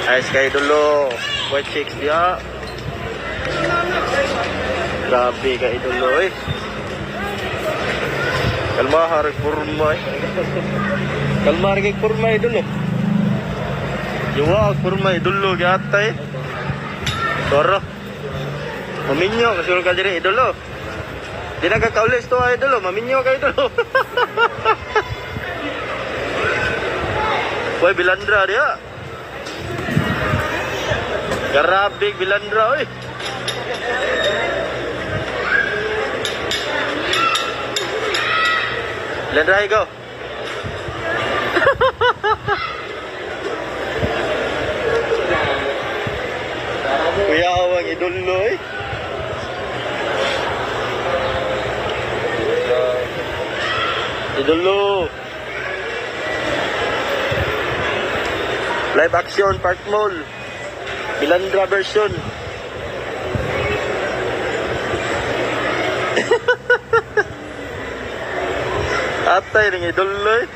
Ayos kayo dulo. White chicks diya. Grabe ka idolo eh. Kalma harag purma eh. Kalma harag purma idolo. Yawa purma idolo gyata eh. Toro. Maminyo kasi ka diri idolo. Di na ka kaulis to idolo, maminyo ka idolo. Boy Bilandra dia. Grabe Bilandra oi. Bilandra go. Kuya awang idolo eh. Idolo. Live action Park Mall. Bilandra version. Atay ring idolo eh.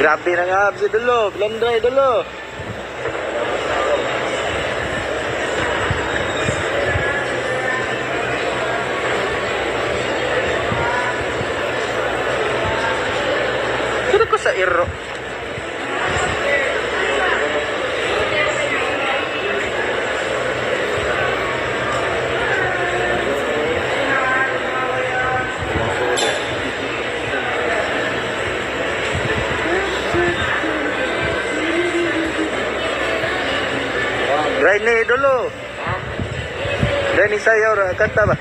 Grabe na nga si idolo. Bilandra idolo. Sino ko sa iro? Grind ni idolo. Grind ni sayaw ra kanta ba?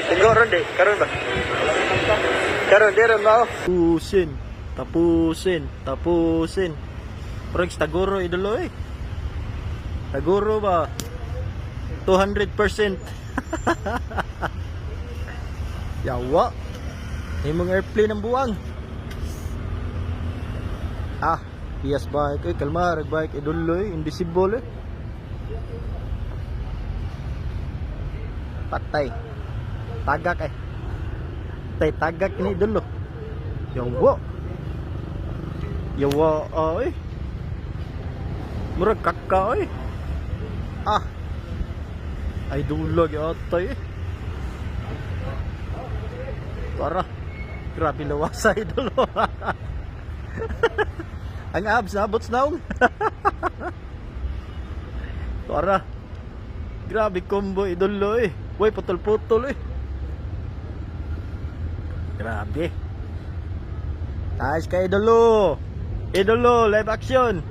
Tinggo ron di, karon ba? Karon di ron mao. Tapusin, tapusin, tapusin. Parang taguro idolo eh. Taguro ba? 200%. Yawa. Himong airplane ang buwang. Ah, piyas bike. Eh, kalma, bike idolo eh. Invisible eh. Patay. Tagak eh. Patay, tagak ni idolo. Yawa. Yawa ay. Murag kaka ay. Ah. Ay dulag atay eh. Tara. Grabe lawasa idolo. Ang abs nabot sa naong. Tara. Grabe combo idolo eh. Uy, putol-putol eh. Grabe. Ayos ka idolo. Idolo, live action.